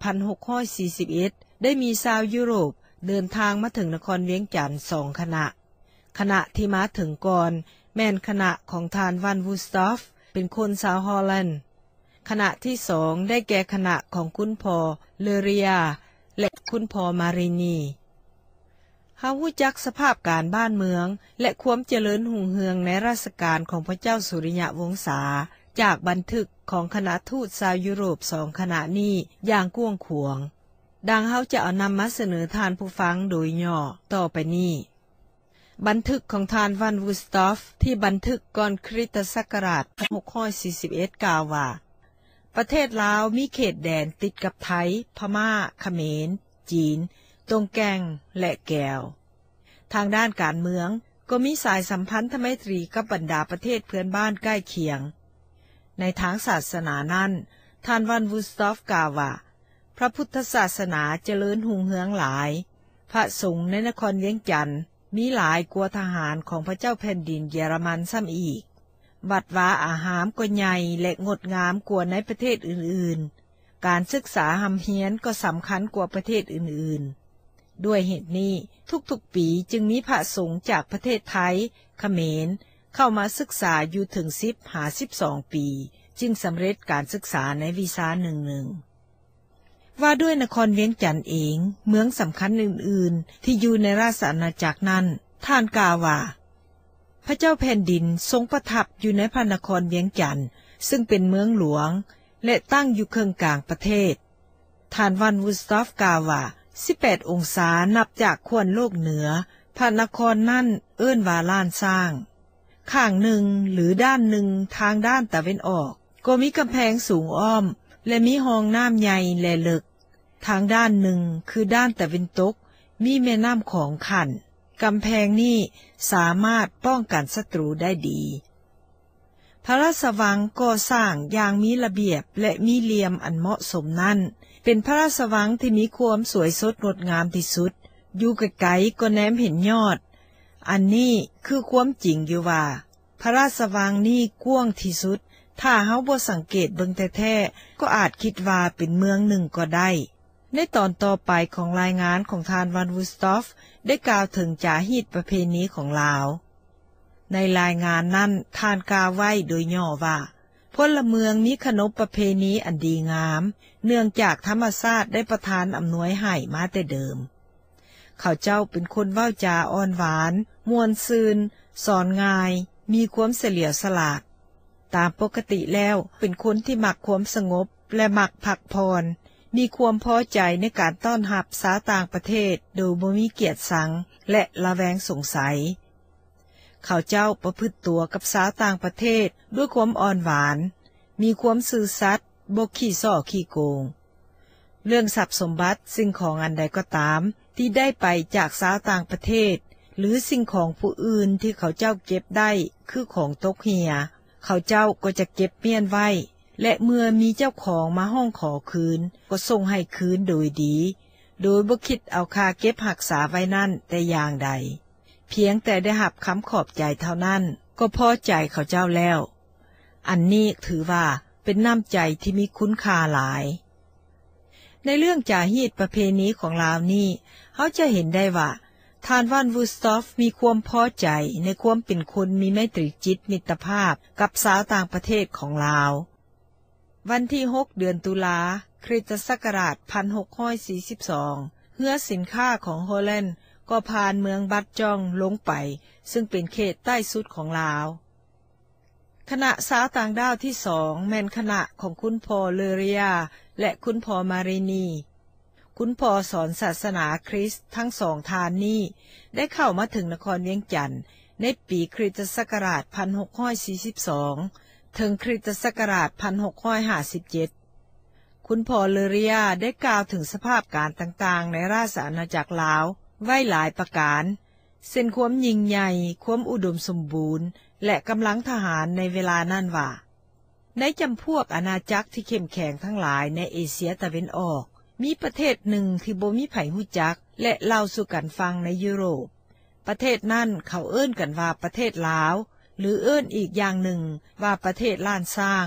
ພັນຫົກຮ້ອຍສີ່ສິບເອັດ ໄດ້ມີຊາວຢູໂຣບເດີນທາງມາເຖິງນະຄອນວຽງຈັນສອງຄະນະ. ຄະນະທີ່ມາເຖິງກ່ອນແມ່ນຄະນະຂອງທ່ານ Van Woesthoff ເປັນຄົນຊາວຮໍແລນ. ຄະນະທີ່ສອງໄດ້ແກ່ຄະນະຂອງຄຸນພໍ່ Luria ແລະ ຄຸນພໍ່ Marini. ເຮົາຮູ້ຈັກສະພາບການບ້ານເມືອງ ແລະ ຄວາມຈະເລີນຮຸ່ງເຮືອງໃນລາຊະການຂອງພະເຈົ້າສຸລິຍະວົງສາ ຈາກບັນທຶກຂອງຄະນະທູດຊາວຢູໂຣບສອງຄະນະນີ້ຢ່າງກວ້າງຂວາງ. ດັ່ງເຮົາຈະເອົານຳມາສະເໜີທ່ານຜູ້ຟັງໂດຍຫຍໍ້ຕໍ່ໄປນີ້. ບັນທຶກຂອງທ່ານ Van Woesthoff ທີ່ບັນທຶກກ່ອນຄຣິສຕະສັກກະລາດພັນຫົກຮ້ອຍສີ່ສິບເອັດ ກ່າວວ່າ ປະເທດລາວມີເຂດແດນຕິດກັບໄທ, ພະມ້າ, ຂະເໝນ, ຈີນ, ຕົງແກ່ງ ແລະ ແກວ. ທາງດ້ານການເມືອງກໍມີສາຍສຳພັນທະໄມຕຣີກັບບັນດາປະເທດເພື່ອນບ້ານໃກ້ຄຽງ. ໃນທາງສາສະໜານັ້ນ, ທ່ານ Van Woesthoff ກ່າວວ່າ ພະພຸດທະສາສະໜາຈະເລີນຮຸ່ງເຮືອງຫຼາຍ, ພະສົງໃນນະຄອນວຽງຈັນມີຫຼາຍກວ່າທະຫານຂອງພະເຈົ້າແຜ່ນດິນເຢຍລະມັນຊ້ຳອີກ. ວັດວາອາຮາມກໍໃຫຍ່ ແລະ ງົດງາມກວ່າໃນປະເທດອື່ນໆ. ການສຶກສາຮ່ຳຮຽນກໍສຳຄັນກວ່າປະເທດອື່ນໆ. ດ້ວຍເຫດນີ້, ທຸກໆປີຈຶ່ງມີພະສົງຈາກປະເທດໄທ, ຂະເໝນ ເຂົ້າມາສຶກສາຢູ່ເຖິງສິບຫາສິບສອງປີ, ຈຶ່ງສຳເລັດການສຶກສາໃນວິຊາໜຶ່ງໆ. ວ່າດ້ວຍນະຄອນວຽງຈັນເອງ, ເມືອງສຳຄັນອື່ນໆທີ່ຢູ່ໃນລາຊະອານາຈັກນັ້ນ, ທ່ານກ່າວວ່າ ພະເຈົ້າແຜ່ນດິນຊົງປະທັບຢູ່ໃນພະນະຄອນວຽງຈັນ, ຊຶ່ງເປັນເມືອງຫຼວງ ແລະ ຕັ້ງຢູ່ເຄິ່ງກາງປະເທດ. ທ່ານ Van Woesthoff ກ່າວວ່າ ສິບແປດອົງສານັບຈາກຂວັນໂລກເໜືອ, ພະນະຄອນນັ້ນເອີ້ນວ່າລ້ານຊ້າງ. ຂ້າງໜຶ່ງ ຫຼື ດ້ານໜຶ່ງທາງດ້ານຕາເວັນອອກ ກໍມີກຳແພງສູງອ້ອມ ແລະ ມີຮ່ອງນ້ຳໃຫຍ່ ແລະ ເລິກ. ທາງດ້ານໜຶ່ງ ຄືດ້ານຕາເວັນຕົກ ມີແມ່ນ້ຳຂອງຂັ້ນ. ກຳແພງນີ້ສາມາດປ້ອງກັນສັດຕູໄດ້ດີ. ພະລາຊະວັງກໍ່ສ້າງຢ່າງມີລະບຽບ ແລະ ມີຫຼ່ຽມອັນເໝາະສົມນັ້ນ ເປັນພະລາຊະວັງທີ່ມີຄວາມສວຍສົດງົດງາມທີ່ສຸດ. ຢູ່ໄກໆກໍແນມເຫັນຍອດ. ອັນນີ້ຄືຄວາມຈິງຢູ່ວ່າ ພະລາຊະວັງນີ້ກວ້າງທີ່ສຸດ. ຖ້າເຮົາບໍ່ສັງເກດເບິ່ງແທ້ໆ ກໍອາດຄິດວ່າເປັນເມືອງໜຶ່ງກໍໄດ້. ໃນຕອນຕໍ່ໄປຂອງລາຍງານຂອງທ່ານ Van Woesthoff ໄດ້ກ່າວເຖິງຈາຮີດປະເພນີຂອງລາວ. ໃນລາຍງານນັ້ນ ທ່ານກ່າວໄວ້ໂດຍຫຍໍ້ວ່າ ພົນລະເມືອງມີຂະໜົບປະເພນີອັນດີງາມ ເນື່ອງຈາກທຳມະຊາດໄດ້ປະທານອຳນວຍໃຫ້ມາແຕ່ເດີມ. ເຂົາເຈົ້າເປັນຄົນເວົ້າຈາອ່ອນຫວານ, ມ່ວນຊື່ນ, ສອນງ່າຍ, ມີຄວາມສະຫຼຽວສະຫຼາດ. ຕາມປົກກະຕິແລ້ວ ເປັນຄົນທີ່ມັກຄວາມສະຫງົບ ແລະ ມັກພັກຜ່ອນ, ມີຄວາມພໍໃຈໃນການຕ້ອນຮັບຊາວຕ່າງປະເທດໂດຍບໍ່ມີກຽດຊັງ ແລະ ລະແວງສົງໄສ. ເຂົາເຈົ້າປະພຶດຕົວກັບຊາວຕ່າງປະເທດດ້ວຍຄວາມອ່ອນຫວານ, ມີຄວາມຊື່ສັດ, ບໍ່ຂີ້ສໍ້ຂີ້ໂກງ. ເລື່ອງຊັບສົມບັດ, ສິ່ງຂອງອັນໃດກໍຕາມ ທີ່ໄດ້ໄປຈາກຊາວຕ່າງປະເທດ ຫຼື ສິ່ງຂອງຜູ້ອື່ນທີ່ເຂົາເຈົ້າເກັບໄດ້ຄືຂອງຕົກເຮ່ຍ, ເຂົາເຈົ້າກໍຈະເກັບມ້ຽນໄວ້ ແລະ ເມື່ອມີເຈົ້າຂອງມາຮ້ອງຂໍຄືນ ກໍສົ່ງໃຫ້ຄືນໂດຍດີ, ໂດຍບໍ່ຄິດເອົາຄ່າເກັບຮັກສາໄວ້ນັ້ນແຕ່ຢ່າງໃດ. ພຽງແຕ່ໄດ້ຮັບຄຳຂອບໃຈເທົ່ານັ້ນ ກໍພໍໃຈເຂົາເຈົ້າແລ້ວ. ອັນນີ້ຖືວ່າເປັນນ້ຳໃຈທີ່ມີຄຸນຄ່າຫຼາຍ. ໃນເລື່ອງຈາຮີດປະເພນີຂອງລາວນີ້, ເຮົາຈະເຫັນໄດ້ວ່າ ທ່ານ Van Woesthoff ມີຄວາມພໍໃຈໃນຄວາມເປັນຄົນມີໄມຕຣີຈິດມິດຕະພາບກັບຊາວຕ່າງປະເທດຂອງລາວ. ວັນທີຫົກ ເດືອນຕຸລາ ຄຣິສຕະສັກກະລາດພັນຫົກຮ້ອຍສີ່ສິບສອງ ເຮືອສິນຄ້າຂອງໂຮແລນກໍຜ່ານເມືອງບັດຈອງລົງໄປ, ຊຶ່ງເປັນເຂດໃຕ້ສຸດຂອງລາວ. ຄະນະຊາວຕ່າງດ້າວທີສອງແມ່ນຄະນະຂອງຄຸນພໍ່ເລີເຣຍ ແລະ ຄຸນພໍ່ມາຣີນີ. ຄຸນພໍ່ສອນສາສະໜາຄຣິສທັງສອງທ່ານນີ້ ໄດ້ເຂົ້າມາເຖິງນະຄອນວຽງຈັນໃນປີຄຣິສຕະສັກກະລາດພັນຫົກຮ້ອຍສີ່ສິບສອງ ເຖິງຄຣິສຕະສັກກະລາດພັນຫົກຮ້ອຍຫ້າສິບເຈັດ. ຄຸນພໍ່ເລີເຣຍໄດ້ກ່າວເຖິງສະພາບການຕ່າງໆໃນລາຊະອານາຈັກລາວໄວ້ຫຼາຍປະການ, ເຊັ່ນຄວາມຍິ່ງໃຫຍ່, ຄວາມອຸດົມສົມບູນ ແລະ ກຳລັງທະຫານໃນເວລານັ້ນວ່າ ໃນຈຳພວກອານາຈັກທີ່ເຂັ້ມແຂງທັງຫຼາຍໃນເອເຊຍຕາເວັນອອກ, ມີປະເທດໜຶ່ງທີ່ບໍ່ມີໃຜຮູ້ຈັກ ແລະ ເລົ່າສູ່ກັນຟັງໃນຢູໂຣບ. ປະເທດນັ້ນເຂົາເອີ້ນກັນວ່າປະເທດລາວ ຫຼື ເອີ້ນອີກຢ່າງໜຶ່ງວ່າປະເທດລ້ານຊ້າງ.